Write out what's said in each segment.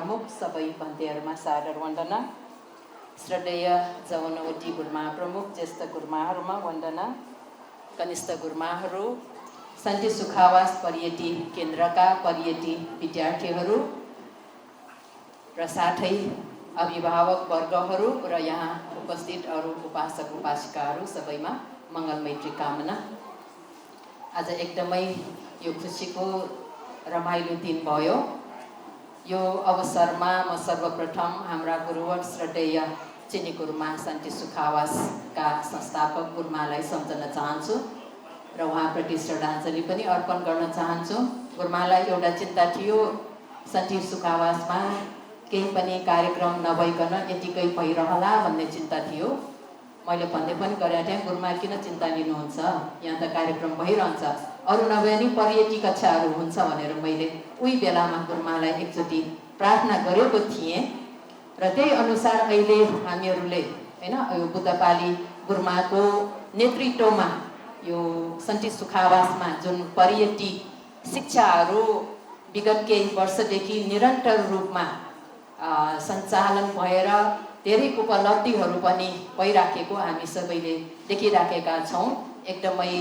प्रमुख सबै भन्तेहरूमा सादर वन्दना। श्रद्धेय जवनवटी गुरुमा प्रमुख ज्येष्ठ गुरुमाहरूमा वन्दना। कनिष्ठ गुरुमाहरू, शान्ति सुखावास परियटी केन्द्रका परियटी विद्यार्थीहरू र साथै अभिभावक वर्गहरू र यहाँ उपस्थित अरू उपासक उपासिकाहरू सबैमा मङ्गलमैत्री कामना। आज एकदमै यो खुसीको रमाइलो दिन भयो। यो अवसरमा म सर्वप्रथम हाम्रा गुरुवर श्रद्धेय चिनी गुरुमा शान्ति सुखावासका संस्थापक गुरुमालाई सम्झन चाहन्छु र उहाँप्रति श्रद्धाञ्जली पनि अर्पण गर्न चाहन्छु। गुरुमालाई एउटा चिन्ता थियो, शान्ति सुखावासमा केही पनि कार्यक्रम नभइकन यतिकै भइरहला भन्ने चिन्ता थियो। मैले भन्दै पनि गरेको थिएँ, गुरुमा किन चिन्ता लिनुहुन्छ, यहाँ त कार्यक्रम भइरहन्छ, अरू नभए नि परियटी कक्षाहरू हुन्छ भनेर मैले उही बेलामा गुरुमालाई एकचोटि प्रार्थना गरेको थिएँ र त्यही अनुसार अहिले हामीहरूले हैन यो बुद्धपाली गुरुमाको नेतृत्वमा यो शान्ति सुखावासमा जुन परियटी शिक्षाहरू विगत केही वर्षदेखि निरन्तर रूपमा सञ्चालन भएर धेरै उपलब्धिहरू पनि भइराखेको हामी सबैले देखिराखेका छौँ। एकदमै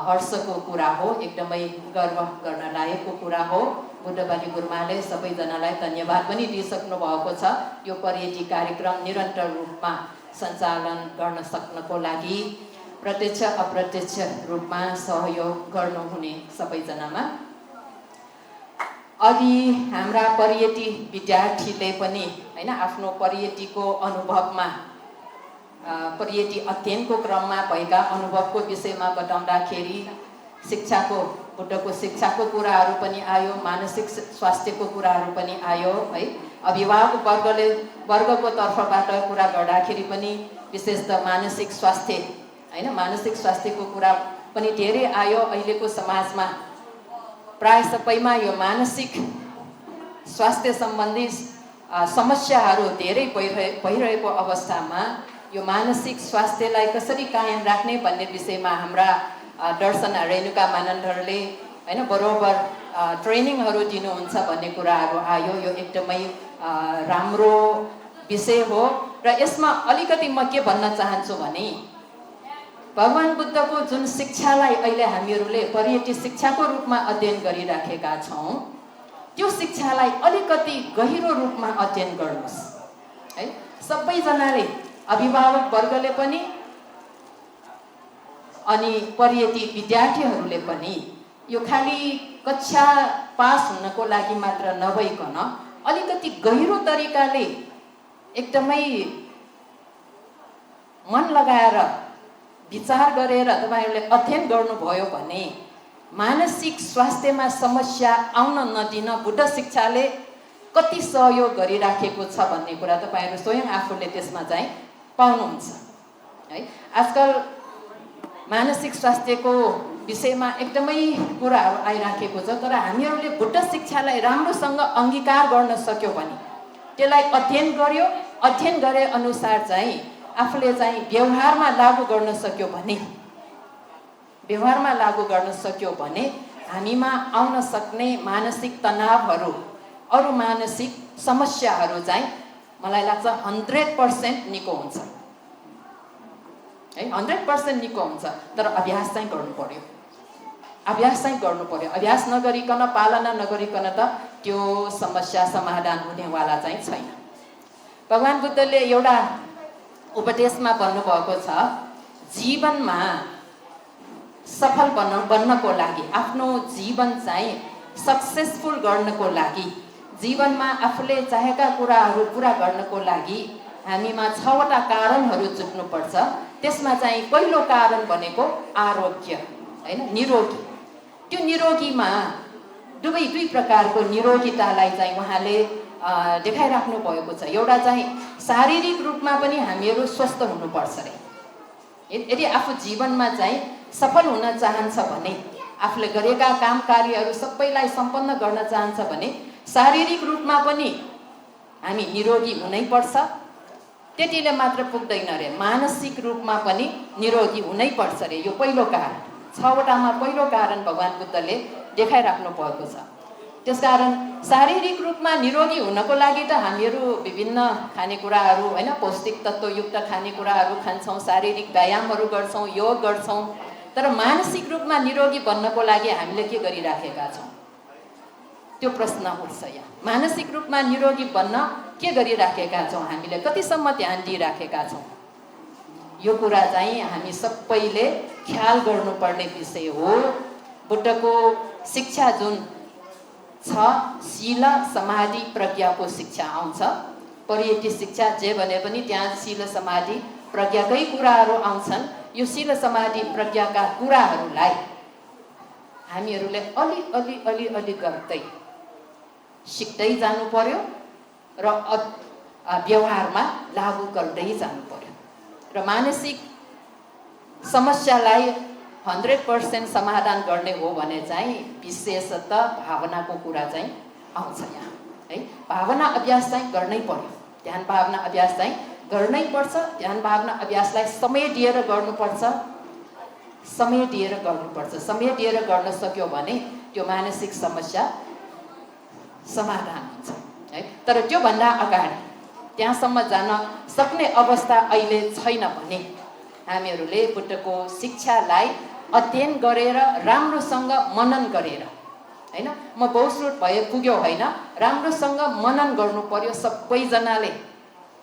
हर्षको कुरा हो, एकदमै गर्व गर्न लायकको कुरा हो। बुद्धपाली गुरुमाले सबैजनालाई धन्यवाद पनि दिइसक्नु भएको छ। यो परियटी कार्यक्रम निरन्तर रूपमा सञ्चालन गर्न सक्नको लागि प्रत्यक्ष अप्रत्यक्ष रूपमा सहयोग गर्नुहुने सबैजनामा। अघि हाम्रा परियटी विद्यार्थीले पनि हैन आफ्नो परियटीको अनुभवमा परियटी अध्ययनको क्रममा भएका अनुभवको विषयमा बताउँदाखेरि शिक्षाको बुद्धको शिक्षाको कुराहरू पनि आयो, मानसिक स्वास्थ्यको कुराहरू पनि आयो है। अभिभावक वर्गको तर्फबाट कुरा गर्दाखेरि पनि विशेष त मानसिक स्वास्थ्य हैन मानसिक स्वास्थ्यको कुरा पनि धेरै आयो। अहिलेको समाजमा प्राय सबैमा यो मानसिक स्वास्थ्य सम्बन्धी समस्याहरू धेरै भइरहेको अवस्थामा यो मानसिक स्वास्थ्यलाई कसरी कायम राख्ने भन्ने विषयमा हाम्रा दर्शन रेणुका मानन्दहरूले हैन बरोबर ट्रेनिङहरू दिनुहुन्छ भन्ने कुराहरू आयो। यो एकदमै राम्रो विषय हो र यसमा अलिकति म के भन्न चाहन्छु भने भगवान बुद्धको जुन शिक्षालाई अहिले हामीहरूले परियटी शिक्षाको रूपमा अध्ययन गरिराखेका छौँ, त्यो शिक्षालाई अलिकति गहिरो रूपमा अध्ययन गर्नुहोस् है। सबैजनाले अभिभावक वर्गले पनि अनि परियटी विद्यार्थीहरूले पनि यो खाली कक्षा पास हुनको लागि मात्र नभइकन अलिकति गहिरो तरिकाले एकदमै मन लगाएर विचार गरेर तपाईहरुले अध्ययन गर्नुभयो भने मानसिक स्वास्थ्यमा समस्या आउन नदिन बुद्ध शिक्षाले कति सहयोग गरिराखेको छ भन्ने कुरा तपाईहरु स्वयं आफूले त्यसमा चाहिँ पाउनुहुन्छ है। आजकल मानसिक स्वास्थ्यको विषयमा एकदमै कुराहरू आइराखेको छ, तर हामीहरूले बुद्ध शिक्षालाई राम्रोसँग अंगीकार गर्न सक्यौं भने, त्यसलाई अध्ययन गरे अनुसार चाहिँ आफूले चाहिँ व्यवहारमा लागू गर्न सक्यो भने हामीमा आउन सक्ने मानसिक तनावहरू, अरू मानसिक समस्याहरू चाहिँ मलाई लाग्छ 100% निको हुन्छ है। 100% निको हुन्छ, तर अभ्यास चाहिँ गर्नु पर्यो। अभ्यास नगरिकन, पालना नगरिकन त त्यो समस्या समाधान हुनेवाला चाहिँ छैन। भगवान बुद्धले एउटा उपदेशमा भन्नुभएको छ, जीवनमा सफल बन्नको लागि, आफ्नो जीवन चाहिँ सक्सेसफुल गर्नको लागि, जीवनमा आफूले चाहेका कुराहरू पूरा गर्नको लागि हामीमा 6 वटा कारणहरू जुट्नुपर्छ। त्यसमा चाहिँ पहिलो कारण भनेको आरोग्य हैन, निरोगी। त्यो निरोगीमा दुई प्रकारको निरोगितालाई चाहिँ उहाँले देखाइराख्नु भएको छ। एउटा चाहिँ शारीरिक रूपमा पनि हामीहरू स्वस्थ हुनुपर्छ रे। यदि आफू जीवनमा चाहिँ सफल हुन चाहन्छ भने, आफूले गरेका काम कार्यहरू सबैलाई सम्पन्न गर्न चाहन्छ भने शारीरिक रूपमा पनि हामी निरोगी हुनै पर्छ। त्यतिले मात्र पुग्दैन रे, मानसिक रूपमा पनि निरोगी हुनै पर्छ रे। यो पहिलो कारण, 6 वटामा पहिलो कारण भगवान बुद्धले देखाइराख्नु भएको छ। त्यसकारण शारीरिक रूपमा निरोगी हुनको लागि त हामीहरू विभिन्न खानेकुराहरू हैन पौष्टिक तत्त्वयुक्त खानेकुराहरू खान्छौँ, शारीरिक व्यायामहरू गर्छौँ, योग गर्छौँ। तर मानसिक रूपमा निरोगी बन्नको लागि हामीले के गरिराखेका छौँ त्यो प्रश्न उठ्छ यहाँ। मानसिक रूपमा निरोगी बन्न के गरिराखेका छौँ, हामीले कतिसम्म ध्यान दिइराखेका छौँ, यो कुरा चाहिँ हामी सबैले ख्याल गर्नुपर्ने विषय हो। बुद्धको शिक्षा जुन छ शील समाधि प्रज्ञाको शिक्षा आउँछ। परियति शिक्षा जे भने पनि त्यहाँ शील समाधि प्रज्ञाकै कुराहरू आउँछन्। यो शील समाधि प्रज्ञाका कुराहरूलाई हामीहरूले अलि गर्दै सिक्दै जानु पर्यो र व्यवहारमा लागू गर्दै जानु पर्यो र मानसिक समस्यालाई 100% समाधान गर्ने हो भने चाहिँ विशेषतः भावनाको कुरा चाहिँ आउँछ यहाँ है। भावना अभ्यास चाहिँ गर्नै पर्यो, ध्यान भावना अभ्यास चाहिँ गर्नै पर्छ। ध्यान भावना अभ्यासलाई समय दिएर गर्नुपर्छ, समय दिएर गर्नुपर्छ। समय दिएर गर्न सक्यो भने त्यो मानसिक समस्या समाधान हुन्छ है। तर त्योभन्दा अगाडि त्यहाँसम्म जान सक्ने अवस्था अहिले छैन भने हामीहरूले बुद्धको शिक्षालाई अध्ययन गरेर राम्रोसँग मनन गरेर हैन, म बहुश्रुत भए पुग्यो होइन, राम्रोसँग मनन गर्नु पर्यो सबैजनाले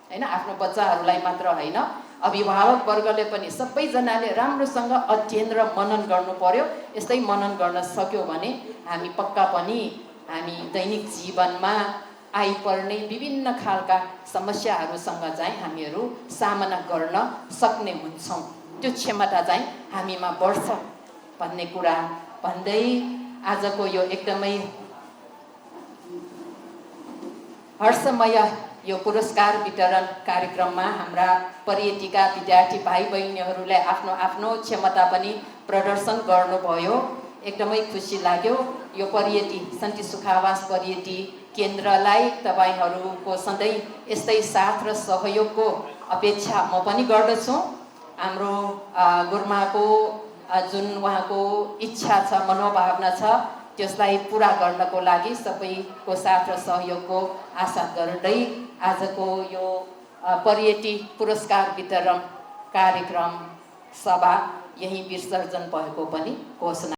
हैन। आफ्नो बच्चाहरूलाई मात्र होइन, अभिभावक वर्गले पनि सबैजनाले राम्रोसँग अध्ययन र मनन गर्नु पर्यो। यस्तै मनन गर्न सक्यो भने हामी पक्का पनि हामी दैनिक जीवनमा आइपर्ने विभिन्न खालका समस्याहरूसँग चाहिँ हामीहरू सामना गर्न सक्ने हुन्छौँ। त्यो क्षमता चाहिँ हामीमा बढ्छ भन्ने कुरा भन्दै आजको यो एकदमै हर्षमय यो पुरस्कार वितरण कार्यक्रममा हाम्रा परियतिका विद्यार्थी भाइ बहिनीहरूले आफ्नो आफ्नो क्षमता पनि प्रदर्शन गर्नुभयो। एकदमै खुसी लाग्यो। यो परियति शान्ति सुखावास परियति केन्द्रलाई तपाईहरूको सधैँ यस्तै साथ र सहयोगको अपेक्षा म पनि गर्दछु। हाम्रो गुरुमाको जुन उहाँको इच्छा छ, मनोभावना छ, त्यसलाई पुरा गर्नको लागि सबैको साथ र सहयोगको आशा गर्दै आजको यो परियति पुरस्कार वितरण कार्यक्रम सभा यही विसर्जन भएको पनि घोषणा